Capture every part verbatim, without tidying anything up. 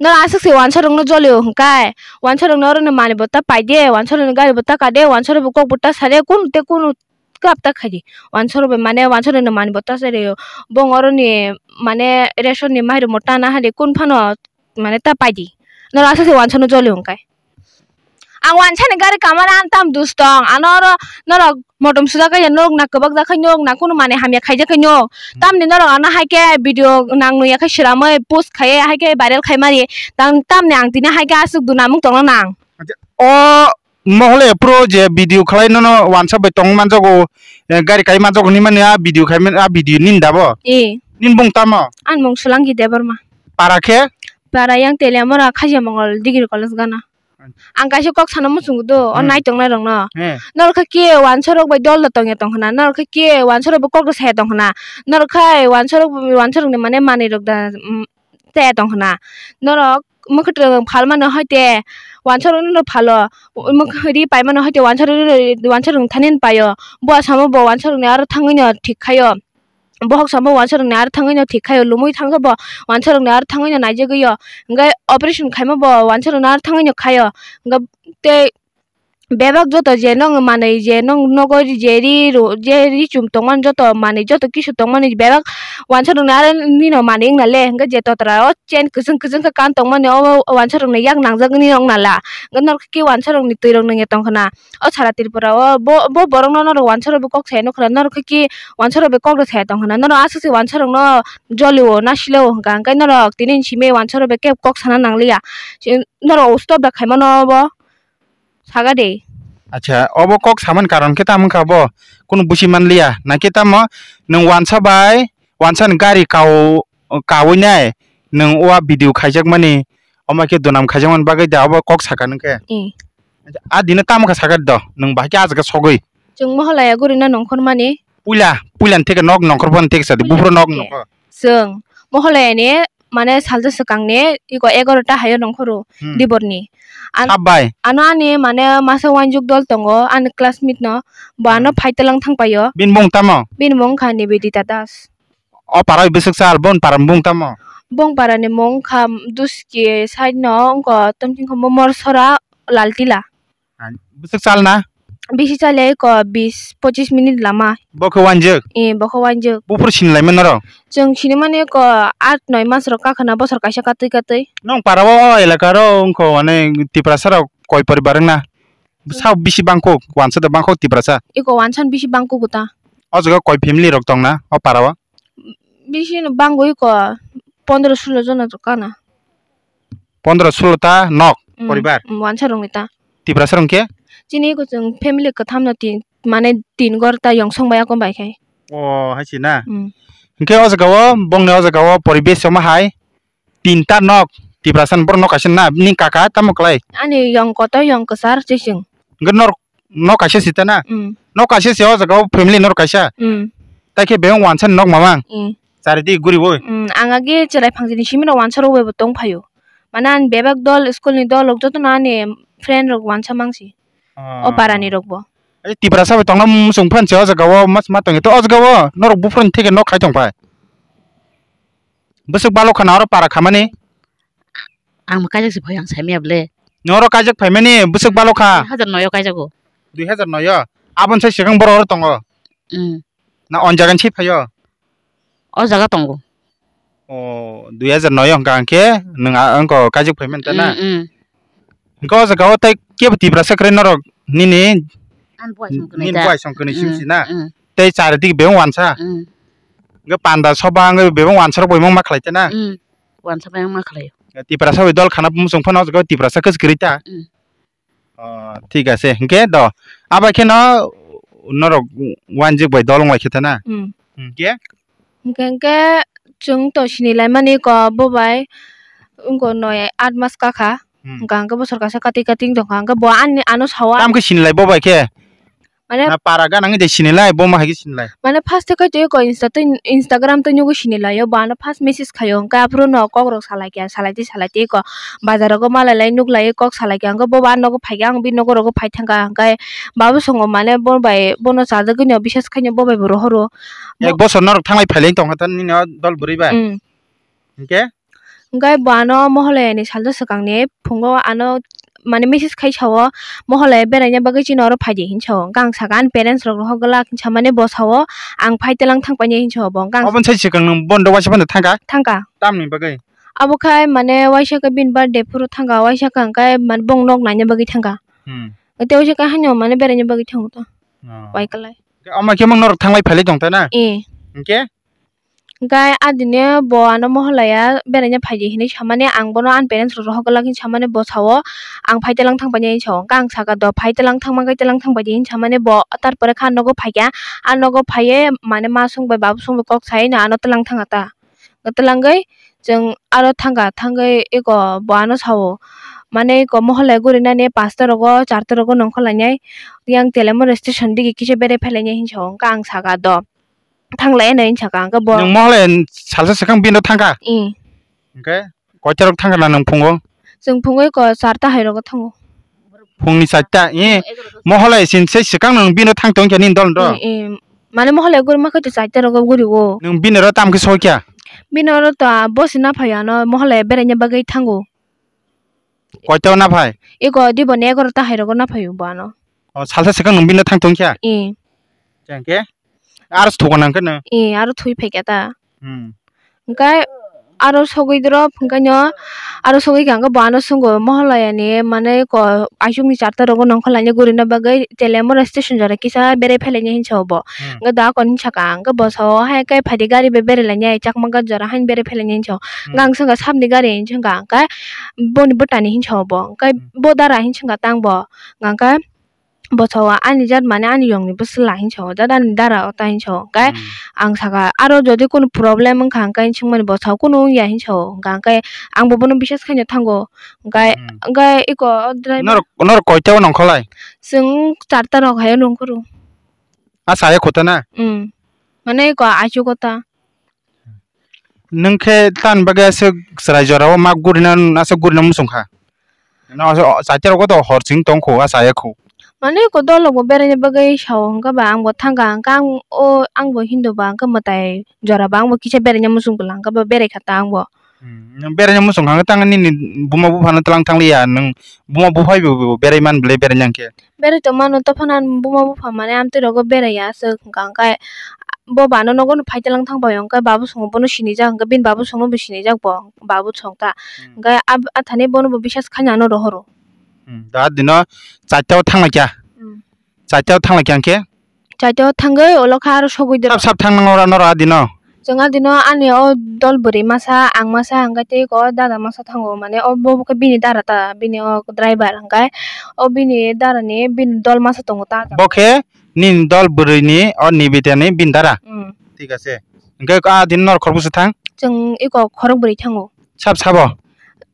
Noro aswk se wansa rokno jolio hwnkhe, wansa rokno oro no manwi bo ta paide, wansa rokno gari bo ta kade, wansa rok bo kok bo ta sade, kunu te kunu kap ta khaidi. Wansa rok bai mane wansa rokno manwi bo ta sade. Bong oro ni mane ration ni mairum bo ta na hade, kun phano mane ta paidi. Noro aswk se wansa no jolio hwnkhe. Ang wansa ni gari kamana ang tam dus tong. Ano oro norok motom sujak khe norok na kwbak jak khe norok na kunu manwi hamya khaijak khe norok. Tamni norok ano hai khe video nang nuya khe swiramwi post khaiya hai khe viral khai mari. Tang tamni ang tini hai khe aswk duna mung tongna nang. Acha, o mohole pro je video khlai nono wansa bai tong manjago, eh, gari kai manjago hinwi mani a video khai man, a video nin dabo? Eh. Nin bung tamo? An mung Sulangi Debbarma. Para khe? Para yang Teliamura Khajia Mongol Degree College gana. Ang kaisa kok sana muchungo do, o Hmm. naitongnai rokno. He. Norok khe wansa rok bai dol da tongya tong khna, norok khe wansa rok bai kok da saya tong khna, norok khai wansa rok, wansa rok ni mane manwi rok da, mm, taya tong khna. Norok mwkhwtwng phal mano hai te wansa rok no phalo, mwkhwtwng ri pai mano hai te wansa rok, wansa rok thani paio. Bo asamo bo wansa rok ni aro thangwi no thik khaio. Bohok samo wansa rokni aro thangwi no thik khaio, lumwi thangkhe bo wansa rokni aro thangwi no naijagwi o, hwnkhe operation khaima bo wansa rokni aro thangwi no khaio, hwnkhe tei bebak joto je nong manwi je nong nogo je ri ro je ri chum tongmani joto manwi joto kisu tongmani bebak wansa rokni aro nini manwi wngna le, hwnkhe je totra o chain kwchwng kwchwng khe kan tongmani o wansa rokni yak nangjak nini wngna la, hwnkhe norok khe wansa rokni twi rok nungya tong khna. O sara Tripura o bo, bo borok no norok wansa rok bo kok saya nukha, norok khe ki wansa rok bo kok rok saya tong khna, norok aswk se wansa rok no jolio na sileo hwnkha, hwnkhe norok tini ni simi wansa rok bo kebo kok sana nang liya, norok stop da khaima no bo saga de. Acha, obo kok samani karon khe tamo wngkha bo, kunu buchi man liya, naikhe tamo nwng wansa bai wansa ni gari kau, kaui nai nwng o video khaijak mani, omo khe dunam khaijak mani bagwi da obo kok saka nung khe. Eh. A dino tamo khe saka do, nwng bahai khe ah jaga sogwi. Chwng mohalaya gurina nongkhor mani. Puila, puila ni theke nok nongkhor phano theke sadi, Puila buphuru nok theke. Nongkhor. Chwng mohalaya ni mane salsa swkang ni iko egarota hayo nongkhoro Hmm. Dibor ni. An-, Sab bai. Ano ani mane masa wanjuk dol tongo, ani classmate no, bo ano Hmm. phai talang thang paio. Bini mung tamo? Bini mung kha Nivedita Das. O para bwswk chal, bon para bung tamo? Bong para ni mung kha Duski side no wngko, tongthing kho Momor Sora Laltila. Bwswk chal na? Bisi chal ya iko bis pochis minute lama. Bo khe wanjak? Eh, bo khe wanjak. Buphuru sini lai mano rok? Chwng sini mani iko aat noi mas rok kakhwna bosor kaisa katwi katwi. Nong para o elaka ro wngkho, mane Tiprasa rok koi poribar wngna? Sa bisi bangkuk, wansa da bangkuk Tiprasa? Iko wansa bisi bangkuk ta. O jaga koi family rok tongna o para o? Bisi no bangwi ko pondro sulo jona to kana. Pondro sulo ta nok Mm, poribar? Mm, wansa rokni ta. Tiprasa rok khe? Chini ko chwng family kwtham no tin, mane tin gor ta yong song bai akon bai khai. O, hai si na? Mm. Hwnkhe o jaga o, bongni o jaga o poribesh omo hai tinta nok Tiprasa ni borok nok kaisa na, nini kaka tamo kwlai? Ani yong kotor yong kwchar chiching. Hwnkhe norok nok kaisa si ta na? Mm. Nok kaisa si o jaga o family norok kaisa? Mm. Tai khe bebak wansa ni nok mamang? Mm. Chari di guri bo? Mm, ang agi chwrai phangjini simi rok wansa rok bai bo tong phaio. Mane ani bebak dol school ni dol rok joto no ani friend rok wansa mangsi. Ah. O para ni rok bo. Ai Tiprasa bai tongna muchung phan se o jaga o mas ma tong to o jaga o norok buphuru ni theke nok khai tong phai. Bwswk balo khana oro para khamani? Ang bo kaijak se phai ang saimaya bole. Noro kaijak phaimani bwswk balo kha? Dui hazar noi o kaijago. Dui hazar noi o? Aboni sai swkang borok oro tongo? Mm. Na on jaga ni sai phaio? O jaga tongo. O, dui hazar noi o hwnkha hwnkhe nwng a, wngkha kaijak phaimani ta na? Mm, mm. Hwnkhe o jaga o tei kebo Tiprasa kwrwi norok nini, Ani buai song kwnwi nini ta. Buai song kwnwi Mm, simsi na? Mm. Tei charidik bebak wansa? Mm. Hwnkhe panda soba wngwi bebak wansa rok bai ma khlai ta na? Mm. Wansa bai ma khlai. Tiprasa bai dol khana muchung phano o jaga o Tiprasa kwchwrwi ta? Mm. O, thik ase. Hwnkhe do, abai kheno norok wanjik bai dol wng lai khe ta na? Mm. Hwnkhe? Hwnkhe, hwnkhe chwng to sini lai mani ko bo bai wngko noi aat mas kakha. Hmm. Hwnkha hwnkhe bosor kaisa kati kati wng tongkha. Hwnkhe bo ani ano sawa. Tamo khe sini lai bo bai khe? Mane na para gana wngwi de sini lai, bo ma hai khe sini lai? Mane first khe twi ko Insta twi, Instagram twi nugwi sini lai o. Bo ano first message khaio. Hwnkhe aphuru no kok rok salai kha, salai twi salai twi ko bazar rogo malai lai nuk lai kok salai kha. Hwnkhe bo ba nogo phai kha, ang bini nogo rogo phai thang kha. Hwnkhe Babu songo mane bo bai bono chajagwino bisas khaino bo bai bo rohoro. Ek bosor norok thanglai phailai tongkha ta nini o dol bwrwi bai? Mm. Hwnkhe? Hwnkhe bo ano Moholaya ni salsa swkang ni phungo ano mane message khai sao, "Moholaya beraina bagwi chini oro phaidi," hinwi sao. Hwnkhe ang sakha ani parents rok rohor glak hinwi samani bo sao, "Ang phai twlang thang painai," hinwi sao bo. Hwnkhe ang Oboni sai swkang nwng bondo waisa phano thangkha? Thangkha. Tamni bagwi? Abo khai mane waisa khe bini birthday phuru thangkha, waisa khe hwnkhe mane bong nok naina bagwi thangkha. Hmm. Tei waisa khe haino mane beraina bagwi thango to. Oh. Waikalai. Omo khe mung norok thanglai phailai tong ta na? Eh. Hwnkhe? Hwnkhe adini bo ano Moholaya beraina phaidi hinwi samani, ang bono ani parents rok rohor glak hinwi samani bo sao, "Ang phai twlang thang painai," hinwi sao. Hwnkhe ang sakha, "Do phai twlang thang mankhe twlang thang paidi," hinwi samani bo, tarpore khe ang nogo phaikha, ang nogo phaiwi mane ma song bai babu song bai kok saino ano twlang thangkha ta. Twlangwi chwng aro thangkha, thangwi eko bo ano sao, mane eko Moholaya gurinani pasta rogo charta rogo nongkhor lainai, yang Telemura station digi kisa berai phailainai hinwi sao. Hwnkhe ang sakha, "Do." Thanglai nai hinwi sakha, hwnkhe bo Nwng Moholaya salsa swkang bino thangkha? Ee. Hwnkhe koita rok thangkha na nwng phungo? Chwng phungo eko charta hai rogo thango. Phungni charta, ee. Moholaya sin se swkang nwng bino thang tong khe nini dol do? Ee, ee. Mane Moholaya guri ma khe to charta rogo guri o. Nwng bini oro tam khe soi kha? Bini oro to bosi na phai ano Moholaya beraina bagwi thango. Koita o na phai? Eko diboni egaroh ta hai rogo na phai o bo ano. O salsa swkang nwng bino thang tong kha? Ee. Chang khe? Aro se thugo nang khe no? Ee, aro thwi phai kha ta. Hmm. Hwnkhe aro sogwi drop hwnkhe no, aro sogwi kha hwnkhe bo ano swngo Moholaya ni mane ko aswk ni charta rogo nongkhor lainai gurina bagwi Telemura station jora kisa berai phailainai hinwi sao bo. Hmm. Hwnkhe da kon hinwi sakha hwnkhe bo sao hai khe phaidi gari bai berai lainai chakma gari jora haino berai phailainai hinwi sao. Hmm. Hwnkhe ang swngkha sabni gari hinwi swngkha hwnkhe boni bwtani hinwi sao bo hwnkhe Hmm. bo dara hinwi swngkha tang bo hwnkhe bo sao ani jat mane ani yong ni bwswla hinwi sao, jat ani dara o ta hinwi sao. Hwnkhe Hmm. ang sakha, aro jodi kunu problem wngkha hwnkhe hinwi swngmani bo sao, kunu wngya hinwi sao. Hwnkhe ang bo bono biswas khaina thango. Hwnkhe, Hmm. hwnkhe eko o driver Norok, norok koita o nongkholai? Chwng charta rok hai o nongkhoro. A saya kho ta na? Hmm. Mane eko achugo ta. Nwng khe tani bagwi aswk chwrai jorao ma gurina, aswk gurina muchung kha? No, aswk, o, chaita rogo to hor chwng tong kho, a chaya kho. Mane ko dol rok bo beraina bagwi sao, hwnkhe ba ang bo thangkha, hwnkhe ang o, ang bo Hindu ba, hwnkhe mwtai jora ba ang bo kisa beraina muchung kwlwng, hwnkhe ba berai kha ta ang bo. Hmm, nwng beraina muchung kha, hwnkhe tang nini buma buphano twlang thang liya, nwng buma buphai bo, bo berai man bwlai beraina hwnkhe? Berai tongmano, tophano ani buma bupha mane amtwi rogo beraiya aswk hwnkha, hwnkhe bo bano nogo no phai twlang thang bai hwnkhe babu swngo bono sinijak, hwnkhe bini babu swngo bo sinijak bo, babu song ta. Hmm. Hwnkhe ab-, athani bono bo biswas khaina ano rohoro. Hmm, da dino chaita o thanglaikha. Hmm. Chaita o thanglaikha hwnkhe? Chaita o thangwi ulo kha aro sogwi doro. Sap sap thang nango ora noro a dino? Chwng a dino ani o dol bwrwi masa, ang masa, hwnkhe tei eko dada masa thango, mane o bo khe bini dara ta, bini o driver hwnkhe o bini dara ni bini dol masa tongo ta. Bo khe nini dol bwrwi ni o Nibita ni bini dara? Hmm. Thik ase. Hwnkhe a dino noro khorokbwswk thang? Chwng eko khorokbwrwi thango. Sab sabo?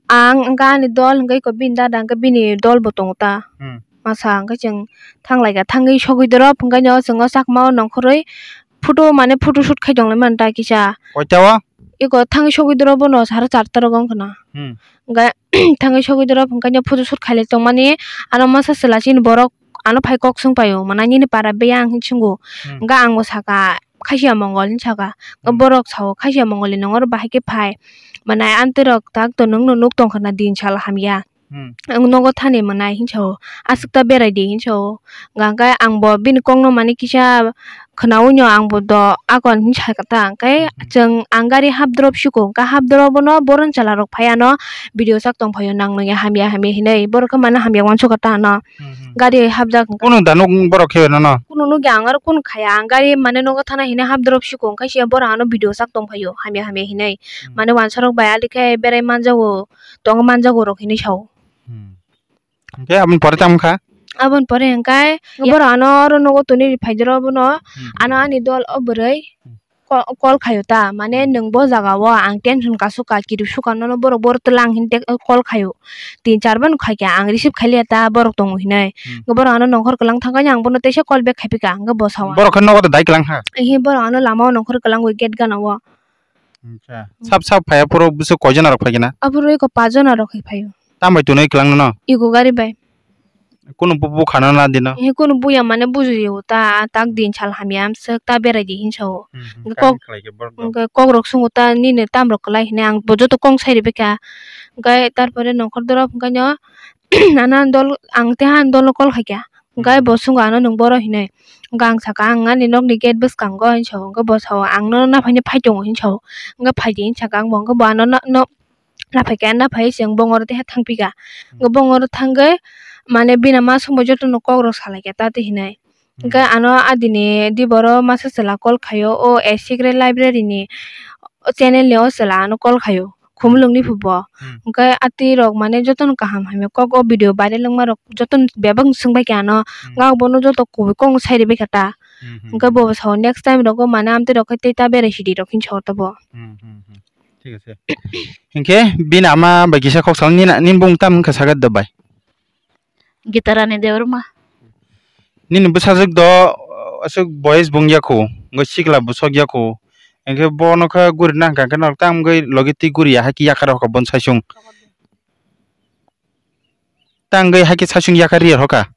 Ang hwnkhe ani dol hwnkhe eko bini dada hwnkhe bini dol bo tongo ta. Hmm. Masa hwnkhe chwng thanglaikha, thangwi sogwi doro hwnkhe no chwng o chakma o nongkhorwi photo mane photo shoot khai tonglaimani ta kisa. Koita o? Eko thangwi sogwi doro bono sara charta rogo wngkha na. Hmm. Hwnkhe thangwi sogwi doro hwnkhe no photo shoot khailai tongmani ano masa chwla chini borok ano phai kok swng paio, mwnai nini para beyang hinwi swngo. Hmm. Hwnkhe ang bo sakha, Khasiya Mongol hinwi sakha. Hmm. Borok sao, "Khasiya Mongol ni nongor bahai khe phai. Mwnai amtwi rok tak to nwng no nuk tongkha na din sal hamya." Hmm. Ang nogo thani mwnai hinwi sao. Aswk ta berai di hinwi sao. Hwnkhe ang bo bini kok no mani kisa khwnaui no ang bo do akon hinwi sakha ta. Hwnkhe Hmm. chwng ang gari hap drop siko, hwnkhe hap drop no boron chwla rok phai ano video sak tong phaio nang no ya hamya hamya hinwi. Borok khe mano hamya uansukha ta ano. Hmm, hmm. Gari hapjak hwnkha. Kunu da nuk borok khe nono? Kunu nukya ang aro kunu khaya. Ang gari mane nogo thana hinwi hap drop siko, hwnkhe siya borok ano video sak tong phaio, hamya hamya hinwi. Hmm. Mane uansarok bai ali khe berai manjago, tong manjago rok hinwi sao. Hmm. Hwnkhe aboni pore tamo kha? Aboni pore hwnkhe borok ano oro nogo tonwi phai jora bono, Hmm. ano ani dol o bwrwi. Hmm. ko-, call khaio ta, mane Hmm. nwng bo jaga o ang tension kasuk ka, kiru suka, nono borok bor twlang hin te call khaio. Tin char bar no khaikha, ang receive khailiya ta borok tongo hinwi. Hmm. Hwnkhe borok ano nongkhor kwlang thangkhe ang bono teisa call back khaipikha, hwnkhe bo sao. Borok khe nogo da dai kwlang kha? Ehe, borok ano lama o nongkhor kwlangwi gate gana o. Acha. Hmm. Sab sab phaiya phuru bwswk koi jona rok phaikhe na? Aphuru eko pa jona rok hai phaio. Tamo bai tonwi kwlang nono? Ego gari bai. Kunu bu-, bukha na na dino? He kunu buya mane bujiyo ta, tak din sal hamya amswk ta berai di hinsa o. Hmm, hmm. Hwnkhe kok, kok rok sungo ta nini tam rok kwlai hinwi ang bo joto kong sai rwbaikha. Hwnkhe tarpore nongkhor dorop hwnkhe no nana dol ang tei han dol no call khaikha. Hwnkhe bo sungo ano nwng boro hinwi. Hwnkhe ang sakha ang ani nokni gate bwskango hinsa o. Hwnkhe bo sao ang nono naphaini phai tongo hinsa o. Hwnkhe phaidi hinsakha ang bo hwnkhe bo ano no, no, naphai khe, naphai se bongor teha thangpikha. Hmm. Bongor thangwi mane bini ma songbo jotono kok rok salaikha ta tei hinai. Hmm. Hwnkhe ano adini diboro masa chwla call khaio, o A Secret Library ni channel ni o chwla ano call khaio, Khumulwng ni phubo. Hmm. Hwnkhe atwi rok mane jotono kaham hamya kok o video viral wngma rok jotono bebak swngbaikha ano, hmm, hwnkhe ang bono joto kubui kok sai rwbaikha ta. Hmm, hmm, hwnkhe hmm. Bo sao next time rogo mane amtwi rok khe tei ta berai sidi rok hinsa o tobo. Hmm, hmm, hmm. Thik ase. Hinkhe bini ama bai kisa kok sal nini, nini bung tam wngkha sagat da bai. Gitarani Debbarma. Nini bwsajwk do aswk boyes bung yakhu, wngkha sikla bwswk yakhu. Hinkhe bono khe guri nang kha khe norok tam wngwi logi twi guri ya hai khe yakar rokha bon saisung. Tangwi hai khe saisung yakar ri rokha.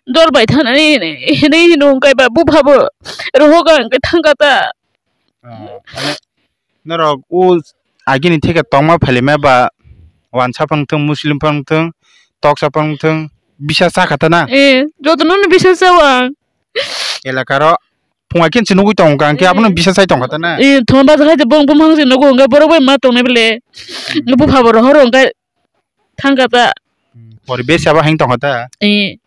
Dor bai thanani hinwi hino hwnkhe ba buphabo rohoka hwnkhe thangkha ta. Ah, mane norok o agini theke tongma phailima ba wansa phang thung, Muslim phang thung, toksa phang thung, bisa cha kha ta na? Eh, jotono no bisa cha o ang. Elaka ro phunga kin se nugui tong kha, hwnkhe abono eh, bisa chai tong kha ta na? Eh, thon ba khai bong bong hang se nugo hwnkhe borok bai ma tongnai bele. Hmm. Buphabo rohoro hwnkhe thangkha ta. Hmm, poribesh abo hang tongkha ta? Eh.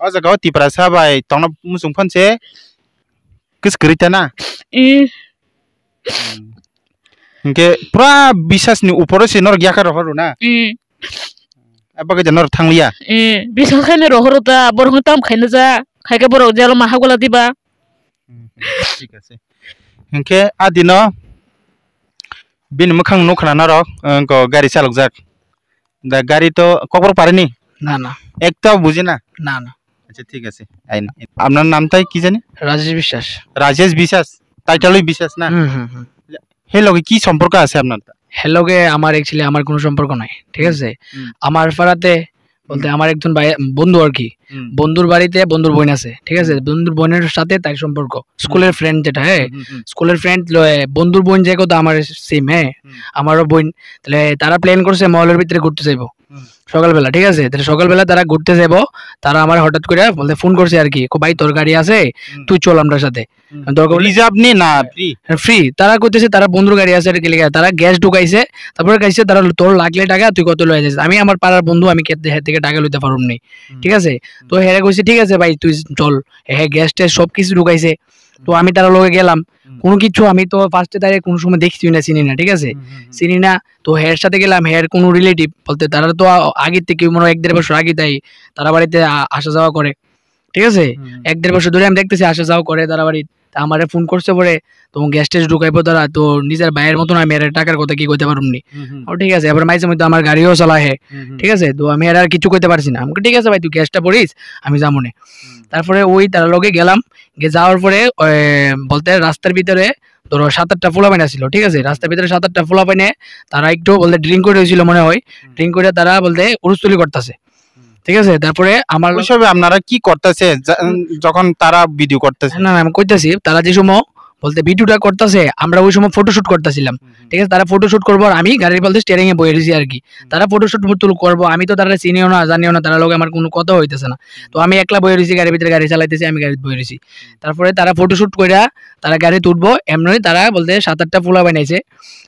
O jaga o Tiprasa bai tongna muchung phone se kwskwrwi ta na? Eh. Hmm. Hinkhe pura bisas ni uporo se norok yakar rohor rw na? Eh. Abagwi da norok thangliya? Eh, bisas khaina rohoro ta, borok no tam khaina ja, khaikhe borok jalo ma hagula diba? Hmm, hmm, thik ase. Hinkhe a dino bini mwkhang nukha na norok, wngkha gari chalokjak. Da gari to kokborok parini? Na, na. Ekta buji na? Na, na. Acha, thik ase. Aina. Apnar naam tai ki jani? Rajesh Biswas. Rajesh Biswas. Title oi Biswas na? Hmm, hmm, hmm. He loge ki somporko ase apnar? He loge amar actually amar kono somporko nai. Thik ase? Hmm. Amar parate bolte hmm, amar ekjon bhai, bondhu ar ki. Hmm. Bondhur barite bondhur boin ase, thik ase? Hmm. Bondhur boiner sathe tar somporko, school er hmm, friend jeta, he? Hmm, hmm, hmm. School er friend loi bondhur boin je koto amar same, he? Hmm. Amaro boin, tale tara plan korche mall er bhitere ghurte jaibo. Hmm. Sokalbela, thik ase? Tale sokalbela tara ghurte jaibo, tara amare hotat kore bolte phone korche ar ki, "Ko bhai, tor gari ase, hmm, tui chol amrar sathe." Hmm. Dorkar hole reserve ni na free? Free. Tara koitese tara bondhur gari ase, ar ki lega, tara gas dhukaise, tarpore kaise tara tor lagle taka tui koto loi jais. Ami amar parar bondhu, ami kete her theke taka loite parom ni. Hmm. Thik ase? Hmm. To here koise, "Thik ase bhai, tui chol." He, he gas tes sob kichu dhukaise. To hmm, ami tara loge gelam. Hmm. Kono kichu ami to first e tare kono somoy dekhchi na, chini na, thik ase? Hmm, hmm, hmm. Chini na, to her sathe gelam, her kono relative bolte tara to a-, age theke mone hoy ek der bosor age tai tara barite a-, asha jawa kore. Thik ase? Hmm. Ek der bosor dhori ami dekhtesi asha jawa kore tara bari. Ta amare phone korche pore, "Tomo gas tes dhukaibo tara, to nijer bhaiyer moton ami ere takar kotha ki koite parom ni." Hmm, hmm. O thik ase, ebar maiche moddhe amar gari o chala he. Hmm, hmm. Thik ase? To ami ere ar kichu koite parchi na. Ami, "Thik ase bhai, tui gas ta poris, ami jamone." Hmm. Tarpore oi tara loge gelam, ge jawar pore, oi, bolte rastar bhitore dhoro sat atta pola bain asilo, thik ase? Rastar bhitore sat atta pola baine tara ektu bolte drink kore hoichilo mone hoy, hmm, drink kore tara bolte urustuli kortase. Hmm. Thik ase? Tarpore amar log- Oi somoy apnara ki kortase ja-, hmm, jokhon tara video kortase? Na, na, ami koitasi, tara je somoy bolte video ta kortase, amra oi somoy photoshoot kortasilam. Hmm, hmm. Thik ase? Tara photoshoot korbo ar ami garir bolte steering e boi roichi ar ki. Hmm. Tara photoshoot tul korbo, ami to tara chinio na, janio na, tara loge amar kono kotha hoitase na. Hmm. To ami ekla boi roichi, garir bhitore gari chalaitesi, ami garit boi roichi. Hmm. Tarpore tara photoshoot koira, tara garit utbo, emni tara bolte sat atta pola bain aise.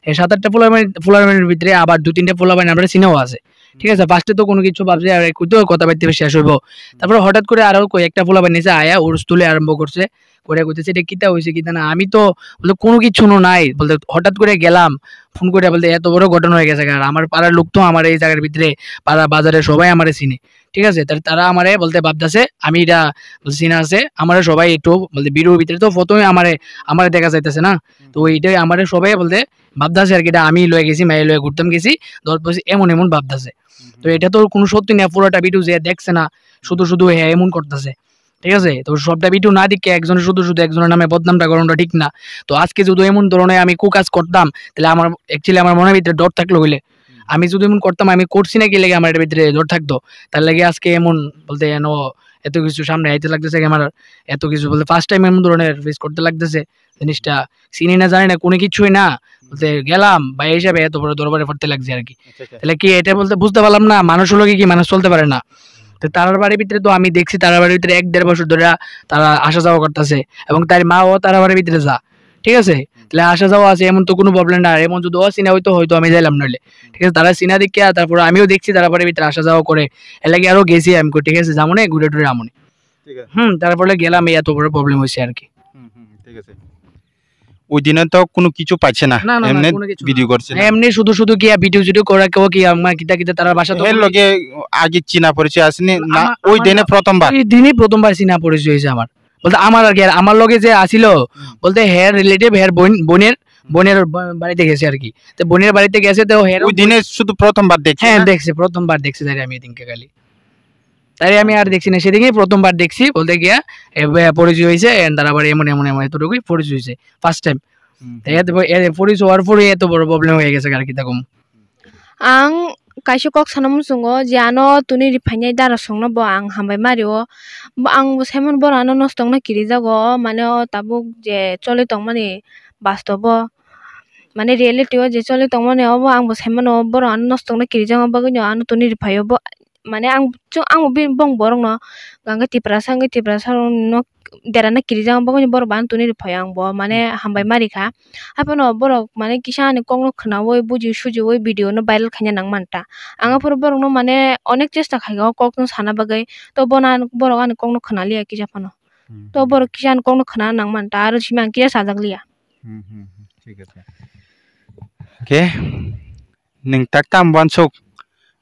Ei sat atta pola bain, pola bainor bhitore abar dui tinta pola bain amra chinio ase. Thik ase, first e to kono kichu bhabje, ar ekku to kotha batta shesh hoibo. Tarpore hothat kore aro koi ekta pola bain ese aya urustuli arombo korche, kore koitese, "Eta kita hoise, kita na?" Ami to bolte kono kichu no nai, bolte hothat kore gelam, phone kore bolte, "Eto boro ghoton hoi geche," ar amar parar lok to amar ei jagar bhitore, para bazare sobai amare chine. Thik ase? Tar-, tara amare bolte bhabdase, ami eta bolte china ase, amare sobai ektu bolte video bhitore to photo amare, amare dekha jaitase na. Hmm. To etai amare sobai bolte bhabdase ar ki, eta ami loi gesi, mai loi ghurtam gesi, dor posi emon emon bhabdase. Hmm. To eta to kono sotto na, purota video je dekhche na, sudhu sudhu he emon kortase. Thik ase? To sobta video na dekhe ekjon sudhu sudhu ekjonor name bodnam ta goronta thik na. To ajke jodi emon dhoronor ami ku kaj kortam, tale amar actually amar monor bhitore dor thaklo hoile, hmm, আমি যদি এমন করতাম, আমি করছি না কি লেগে আমার এটার ভিতরে ডর থাকতো, তার লাগে আজকে এমন বলতে এন এত কিছু সামনে আইতে লাগতেছে কি আমার, এত কিছু বলতে ফার্স্ট টাইম এমন ধরনের ফেস করতে লাগতেছে জিনিসটা। চিনি না, জানি না, কোনো কিছুই না, বলতে গেলাম ভাই হিসাবে এত বড় দরবারে পড়তে লাগছে আর কি। আচ্ছা, আচ্ছা। তাহলে কি এটা বলতে বুঝতে পারলাম না, মানুষ হলো কি, কি মানুষ চলতে পারে না। তো তারার বাড়ির ভিতরে তো আমি দেখছি, তারার বাড়ির ভিতরে এক দেড় বছর ধরে তারা আসা যাওয়া করতেছে, এবং তার মাও তারার বাড়ির ভিতরে যা, ঠিক আছে? তাহলে আসা যাওয়া আছে, এমন তো কোনো প্রবলেম না। এমন যদি অচিনা হইতো, হয়তো আমি যাইলাম নইলে, ঠিক আছে? তারা চিনা দেখিয়া, তারপরে আমিও দেখছি তারার বাড়ির ভিতরে আসা যাওয়া করে, এর লাগি আরো গেছি আমি, ঠিক আছে, যামনে ঘুরে টুরে আমনে। ঠিক আছে। হুম, তারপরে গেলাম, এই এত বড় প্রবলেম হয়েছে আর কি। হুম, হুম, ঠিক আছে। ওই দিনে তো কোনো কিছু পাইছে না, না, না, না, এমনি কোনো কিছু না। ভিডিও করছে না। এমনি শুধু শুধু গিয়া ভিডিও টিডিও করা কেউ কি আমার কিতা কিতা তারা বাসা তো এর লগে আগে চিনা পরিচয় আসেনি না, আমার, ওই আমার দিনে না, প্রথমবার? ওই দিনই প্রথমবার চিনা পরিচয় হয়েছে আমার। বলতে আমার আর কি, আর আমার লগে যে আসিল, হুম। বলতে হের রিলেটিভ, হের বোন, বোনের, হুম। বোনের বা-, বাড়িতে গেছে আর কি। তো বোনের বাড়িতে গেছে তো হের ওই দিনে শুধু প্রথমবার দেখছে হ্যাঁ, না? দেখছে, প্রথমবার দেখছে তাই আমি এদিনকে খালি। তাই আমি আর দেখছি না, সেদিনই প্রথমবার দেখছি বলতে গিয়া, এ, বে-, পরিচয় হয়েছে, এ, তার আবার এমন, এমন, এমন এতটুকুই পরিচয় হয়েছে, ফার্স্ট টাইম। হুম। তাই এত ব-, এ, পরিচয় হওয়ার পরে এত বড় প্রবলেম হয়ে গেছে আর কি তখন। Ang kaisa kok sana muchungo je ano tuni riphainai dara songno bo ang hambai mario. Bo ang bo saimano borok ano nostok no kirijago, mane o tabuk je choli tongmani bastobo, mane reality o je choli tongmani obo ang bo saimano borok ano nostok no kirijago bagwi no ano tuni riphaio bo. Mane ang chwng, ang bo bini bong borok no hwnkhe Tiprasa wngwi Tiprasa rok no derana kirijak, bagwi borok bo ang tuni riphaio, ang bo mane hambai ma rikha. Haphano borok mane kisa ani kok no khwnawi buji sujiwi video no viral khaina nang manta. Ang aphuru borok no mane onek chesta khaio o kok no sana bagwi, to bono borok ani kok no khwnaliya kisa phano. Hmm. To borok kisa ani kok no khwna nang manta, aro simi ang kisa sajak liya. Hmm, hmm, hmm. Thik ache. Khe nwng tak tam uansuk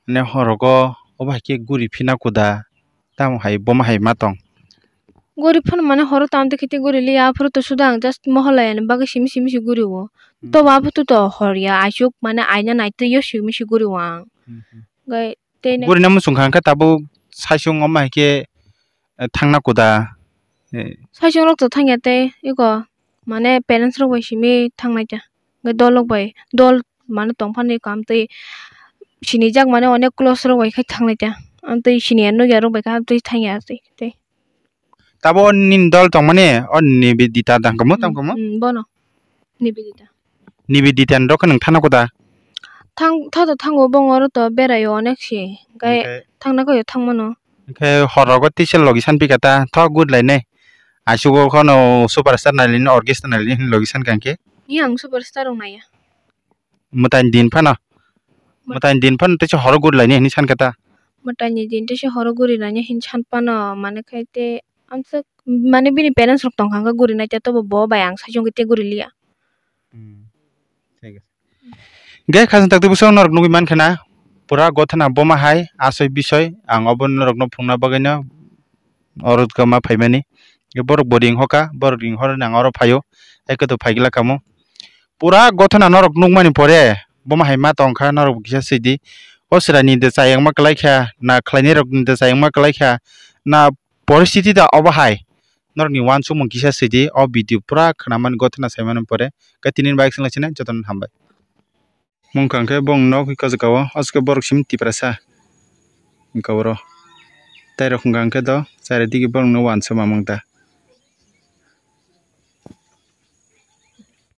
ne horogo obo hai khe guri phina kuda. Tamo hai bomo hai ma tong. Guri phano mane horo tamo tei khe tei guri liya, aphuru to suda ang just mohola yani bagwi simi simi se guri o. Hmm. Tobo aphuru to hor ya, aisuk mane aina naitwi o simi se guri o ang. Hmm, hmm. Gai tei ne. Guri na muchung kha khe tabuk saichung omo hai khe, eh, thangna kuda. Eh. Saichung rok to thangya tei iko mane parents rok bai simi thangnai ta. Gai dol rok bai dol mane tongphani kam tei sinijak mane onek close rok bai khai thangnai ta. Amtwi siniya nukya rok bai kha amtwi thangya tei tei. Tabo nini dol tongmani o Nivedita dang kamo tam kamo? Hmm, hmm, bono. Nivedita. Nivedita ni rok nwng thana kuda? Thang, tha to thango bong oro to berayo onek si. Gai thangna koyo thangmano. Hwnkhe horogo tisa logi san pika ta thok good lai ne. Aisugo khono superstar nai lini orchestra nai lini logi san kangke. Ni ang superstar rok naiya. Mwtai din phano. Mwtai din phano tei horo guri laini hinwi sankha ta. Mwtai ni din tei horo guri laini hinwi san phano, mane khai tei amswk mane bini parents rok tongkha, wngkha guri nai tei tobo bo bai ang saichung khe tei guri liya. Hmm. Thik ache. Ge khasing tak tei bwswk norok nugwi mankha na pura gothana boma hai asoi bisoi ang obo norok no phunukna bagwi no oro kama phaimani. Borok bo ring hoka, borok ring horoni ang oro phaio, hai khe to phaigla kamo. Pura gothana norok nukmani pore, bomo hai ma tongkha, norok bo kisa sidi. O chwraini de chayangma kwlaikha, na khlainairokni de chayangma kwlaikha, na poristiti da obo hai. Norokni uansukmung kisa sidi, o video pura khnamani gothana saimani pore. Khe tini bai swnglaisina jotono hambai. Mungkha hwnkhe bongni nok hwnkhe o jaga o, aswk borok simi Tiprasa hwnkha oro. Tairok hwnkha hwnkhe do chari digi borokno uansukma mungta.